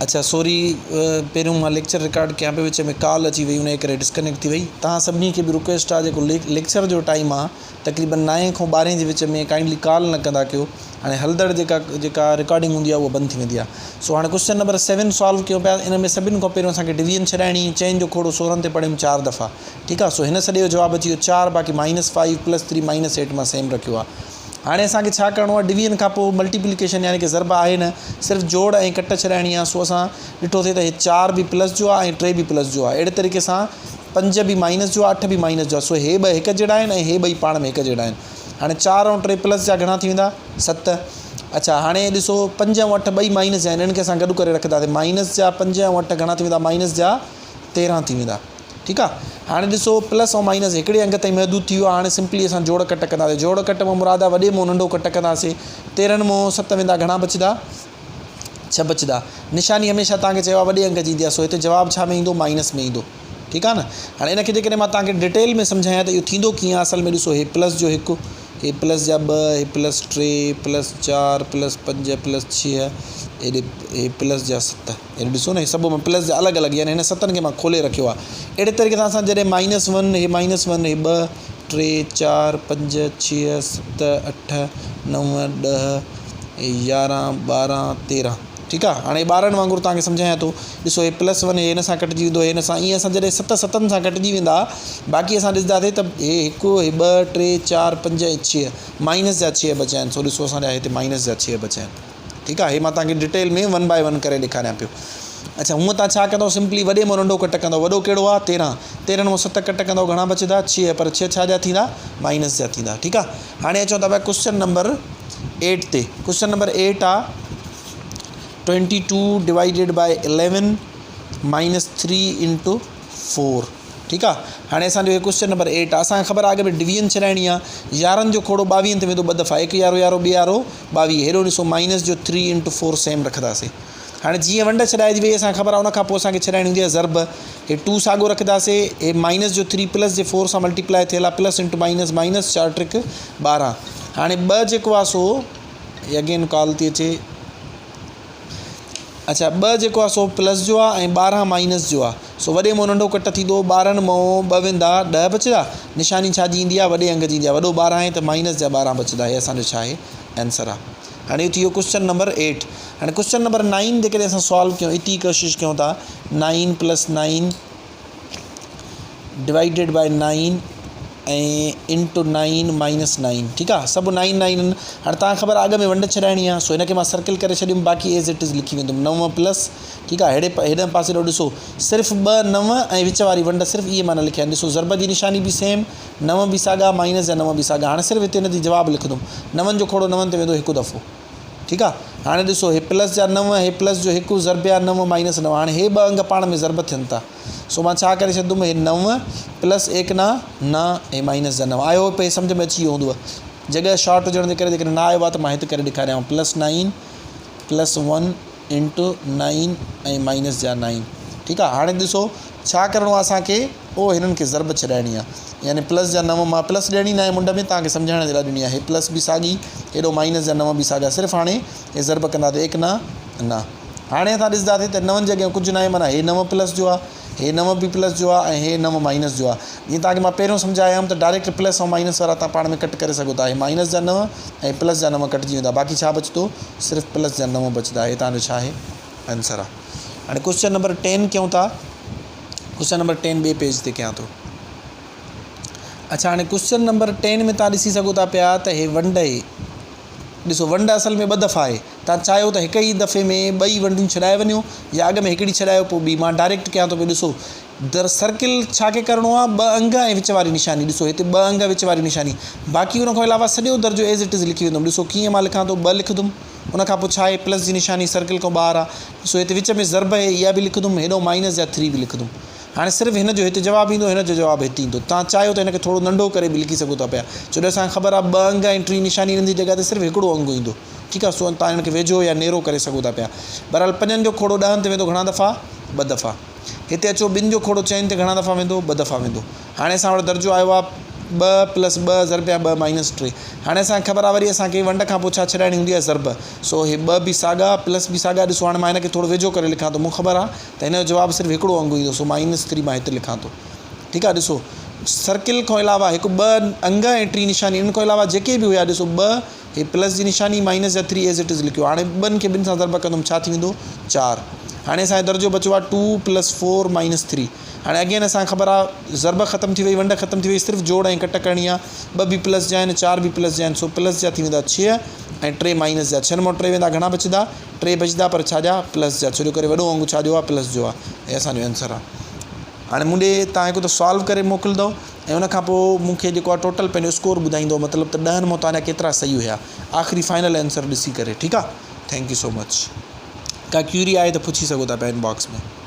اڇا سوري پهريون مان ليڪچر رڪارڊ ڪيان پيو وچ ۾ ڪال اچي وئي ان جي ڪري ڊسڪنيڪٽ ٿي وئي توهان سڀني کي به رڪويسٽ آهي جيڪو ليڪچر جو ٽائيم آهي تقريبن نائين کان ٻارهين جي وچ ۾ ڪائنڊلي ڪال نه ڪندا ڪيو هاڻي هلندڙ جيڪا جيڪا رڪارڊنگ هوندي آهي اها بند ٿي ويندي آهي سو هاڻي ڪوشچن نمبر سيون سالو ڪيون پيا ان ۾ سڀني کان پهريون اسانکي ڊويزن ڇڏائڻي چئن جو کوڙو سورهن تي پڙهيم چار دفعا ٺيڪ آهي سو هن سڏي جو جواب اچي ويو چار باقي minus five plus three minus eight مان سيم رکيو آهي هاڻي اسان کي ڇا ڪرڻو آهي ڊويزن کان پوء ملٽيپليڪيشن يعني ڪه ضرب آهي نه صرف جوڙ ۽ ڪٽ ڇڏائڻي آهي سو اسان ڏٺوسي ته هي چار به پلس جو آهي ۽ ٽي به پلس جو آهي اهڙي طريقي سان پنج به مائنس جو آهي اٺ به مائنس جو آهي سو هي ٻه هڪ جهڙا آهن ۽ هي ٻئي پاڻ ۾ هڪ جهڙا آهن هاڻي چار ۽ ٽي پلس جا گهڻا ٿي ويندا ست اڇا هاڻي ڏسو پنج ۽ اٺ ٻئي مائنس جا آهن انهن کي اسان گڏ ڪري رکنداسين مائنس جا پنج ۽ اٺ گهڻا ٿي ويندا مائنس جا 13 ٿي ويندا. ٺيڪ آ هاڻي ڏسو پلس ۽ مائنس هڪڙي انگ تائين محدود ٿي ويو آ هاڻي سمپلي اسان جوڙ ڪٽ ڪنداسين جوڙ ڪٽ مان مراد آ وڏي مون ننڍو ڪٽ ڪنداسين 13 مون 7 ويندا گهڻا بچدا 6 بچدا نشاني هميشه توهان کي چيو آ وڏي انگ جي ايندي آ سو هتي جواب ڇا ۾ ايندو مائنس ۾ ايندو ٺيڪ آ نه هاڻي ان کي جيڪڏهن مان توهان کي ڊيٽيل ۾ سمجهايان ته اهو ٿيندو ڪيئن آ اصل ۾ ڏسو هي پلس جو هڪ هي پلس جا ٻه هي پلس ٽي پلس چار پلس پنج پلس ڇهه هيڏي هي پلس جا ست يعني ڏسو نه هي سڀ پلس جا الڳ الڳ يعني هن ستن کي مان کولي رکيو آهي اهڙي طريقي سان اسان جڏهن مائنس ون هي مائنس ون هي ٻه ٽي چار پنج ڇهه ست اٺ نو ڏهه يارهن ٻارهن تيرهن ٺيڪ آهي هاڻي ٻارن وانگر توهان کي سمجهايان ٿو ڏسو هي پلس ون هي هن سان ڪٽجي ويندو هي هن سان ائين اسان جڏهن ست ستن سان ڪٽجي ويندا باقي اسان ڏسنداسين ته هي هڪ هي ٻه ٽي چار پنج ۽ ڇهه مائنس جا ڇهه بچيا آهن سو ڏسو اسان جا هتي مائنس جا ڇهه بچيا آهن ٺيڪ آ هي مان توهان کي ڊيٽيل ۾ ون بائي ون ڪري ڏيکاريان پيو اڇا هونء توهان ڇا ڪندو سمپلي وڏي مان ننڍو ڪٽ ڪندو وڏو ڪهڙو آ 13 13 مان 7 ڪٽ ڪندو گهڻا بچندا 6 پر 6 ڇا جا ٿيندا مائنس جا ٿيندا ٺيڪ آ هاڻي اچون ٿا پيا ڪوشچن نمبر 8 تي ڪوشچن نمبر 8 آ 22 ڊوائيڊيڊ بائي 11 مائنس 3 انٽو 4 ٺيڪ آ هاڻي اسان جو هي ڪوشچن نمبر ايٽ آ اسان کي خبر آ اڳ ۾ ڊويزن ڇڏائڻي آ يارهن جو کوڙو ٻاويهن تي ويندو ٻه دفعا هڪ يارو يارو ٻه يارو ٻاويهه هيڏو ڏسو مائنس جو ٿري انٽو فور سيم رکنداسي هاڻي جيئن ونڊ ڇڏائجي وئي اسان کي خبر آ ان کان پوء اسان کي ڇڏائڻي هوندي آ ضرب هي ٽو ساڳو رکنداسي هي مائنس جو ٿري پلس جي فور سان ملٽيپلائي ٿيل آ پلس انٽو مائنس مائنس چار ٽرڪ 12 هاڻي ٻه جيڪو آ سو اگين ڪال ٿي اچي اڇا ٻه جيڪو آ سو پلس جو آ ۽ 12 مائنس جو آ سو وڏي مون ننڍو ڪٽ ٿيندو 12 مون ٻه ويندا 10 بچدا نشاني ڇا جي ايندي آ وڏي انگ جي ايندي آ وڏو 12 آهي ته مائنس جا 12 بچدا هي اسان جو ڇا آهي آنسر آ هاڻي اهو ٿي ويو ڪوشچن نمبر 8 هاڻي ڪوشچن نمبر 9 جيڪڏهن اسان سالو ڪيون اتي ڪوشش ڪيون ٿا 9 پلس 9 ڊوائيڊيڊ بائي نائين ۽ انٽو نائين مائنس نائين ٺيڪ آ سڀ نائين نائين آهن هاڻي توهان کي خبر آ اڳ ۾ ونڊ ڇڏائڻي آ سو هن کي مان سرڪل ڪري ڇڏيم باقي ايز it is لکي ويندم نو پلس ٺيڪ آ هيڏي هيڏانهن پاسي ڏو ڏسو صرف ٻه نو ۽ وچ واري ونڊ صرف اهي مان نه لکيا آهن ڏسو ضرب جي نشاني به سيم نو به ساڳا مائنس جا نو به ساڳا هاڻي صرف هتي هن جي جواب لکندم نون جو کوڙو نون تي ويندو هڪ دفعو ٺيڪ آ هاڻي ڏسو هي پلس جا نو هي پلس جو هڪ ضرب يا نو مائنس نو هاڻي هي ٻه انگ پاڻ ۾ ضرب ٿين ٿا سو مان ڇا ڪري ڇڏندم هي نو پلس ايڪ نا نا هي مائنس جا نو آيو پئي سمجھ ۾ اچي ويو هوندو جڳهه شارٽ هجڻ جي ڪري جيڪڏهن نه آيو آ ته مان هت ڪري ڏيکاريانو plus nine plus one into nine ۽ minus جا نائين ٺيڪ آ هاڻي ڏسو ڇا ڪرڻو آ اسان کي او هنن کي ضرب ڇڏائڻي آ يعني پلس جا نو مان پلس ڏيڻي ناهي منڍ ۾ توهان کي سمجهائڻ جي لاء ڏني آ هي پلس به ساڳي هيڏو مائنس جا نو به ساڳا صرف هاڻي هي ضرب ڪندا ته ايڪ نا نا هاڻي اسان ڏسنداسين ته نون جي اڳيان ڪجهه ناهي معنيٰ هي نو پلس جو آ هي نو به پلس جو آ ۽ هي نو مائنس جو آ جيئن توهان کي مان پهريون سمجهايو هيم ته ڊائريڪٽ پلس ۽ مائنس وارا توهان پاڻ ۾ ڪٽ ڪري سگهو ٿا هي مائنس جا نو ۽ پلس جا نو ڪٽجي ويندا باقي ڇا بچندو صرف پلس جا نو بچندا هي توهان جو ڇا آهي آنسر آ هاڻي ڪوشچن نمبر ٽين ڪيون ٿا ڪوشچن نمبر ٽين ٻئي پيج تي ڪيان ٿو اڇا هاڻي ڪوشچن نمبر ٽين ۾ توهان ڏسي سگهو ٿا پيا ته هي ونڊ اهي ڏسو ونڊ اصل ۾ ٻه دفعا آهي توهان چاهيو ته هڪ ئي دفعي ۾ ٻئي ونڊون ڇڏائي وڃو يا اڳ ۾ هڪڙي ڇڏايو پوء ٻي مان ڊائريڪٽ ڪيان ٿو پيو ڏسو در سرڪل ڇا کي ڪرڻو آهي ٻه انگ ۽ وچ واري نشاني ڏسو هتي ٻه انگ وچ واري نشاني باقي ان کان علاوه سڄو درجو ايز it is لکي ويندم ڏسو ڪيئن مان لکان ٿو ٻه لکندم ان کان پوء ڇا آهي پلس جي نشاني سرڪل کان ٻاهر آهي ڏسو هتي وچ ۾ ضرب آهي اها به لکندم هيڏو مائنس جا ٿري به لکندم هاڻي صرف هن جو هتي جواب ايندو هن جو جواب هتي ايندو. توهان چاهيو ته هن کي ٿورو ننڍو ڪري به لکي سگهو ٿا پيا. ڇو جو اسان کي خبر آهي ٻه انگ ۽ ٽين نشاني انهن جي جڳهه تي صرف هڪڙو انگ ايندو. ٺيڪ آهي سو توهان هن کي ويجهو يا نيرو ڪري سگهو ٿا پيا. بهرحال پنجن جو کوڙو ڏهن تي ويندو گهڻا دفعا؟ ٻه دفعا. هتي اچو ٻن جو کوڙو چئن تي گهڻا دفعا ويندو؟ ٻه دفعا ويندو. هاڻي اسان وٽ درجو آيو آهي ٻه پلس ٻه ضرب يا ٻه مائنس ٽي. هاڻي اسان کي خبر آهي وري اسان کي ونڊ کان پوء ڇا ڇڏائڻي هوندي آهي ضرب. سو هي ٻه به ساڳا پلس به ساڳا ڏسو هاڻي مان هن کي ٿورو ويجهو ڪري لکان ٿو مون خبر آهي ته هن جو جواب صرف هڪڙو انگ ايندو سو مائنس ٿري مان هت لکان ٿو ٺيڪ آهي ڏسو سرڪل کان علاوه هڪ ٻه انگ ۽ ٽي نشاني ان کان علاوه جيڪي به هيا ڏسو ٻه هي پلس جي نشاني مائنس جا ٿري ايز it is لکيو هاڻي ٻن کي ٻن سان ضرب ڪندم ڇا ٿي ويندو چار هاڻي اسان جو درجو بچيو آهي two plus four minus three هاڻي اگين اسان کي خبر آهي ضرب ختم ٿي وئي ونڊ ختم ٿي وئي صرف جوڙ ۽ ڪٽ ڪرڻي آهي ٻه به پلس جا آهن چار به پلس جا آهن سو پلس جا ٿي ويندا ڇهه ۽ ٽي مائنس جا ڇهن مان ٽي ويندا گهڻا بچندا ٽي بچندا پر ڇا جا پلس جا ڇو جو ڪري وڏو انگ ڇا جو آهي پلس جو آهي هي اسان جو آنسر آهي هاڻي مون ڏي تان هڪ ته سالو ڪري موڪلندو ۽ ان کان پوء مون کي جيڪو آهي ٽوٽل پنهنجو اسڪور ٻڌائيندو مطلب ته ڏهن مان توهان جا ڪيترا صحيح هيا آخري فائنل آنسر ڏسي ڪري ٺيڪ آهي thank you so much ڪا ڪيوري آهي ته پڇي سگهو ٿا پيا ان باڪس ۾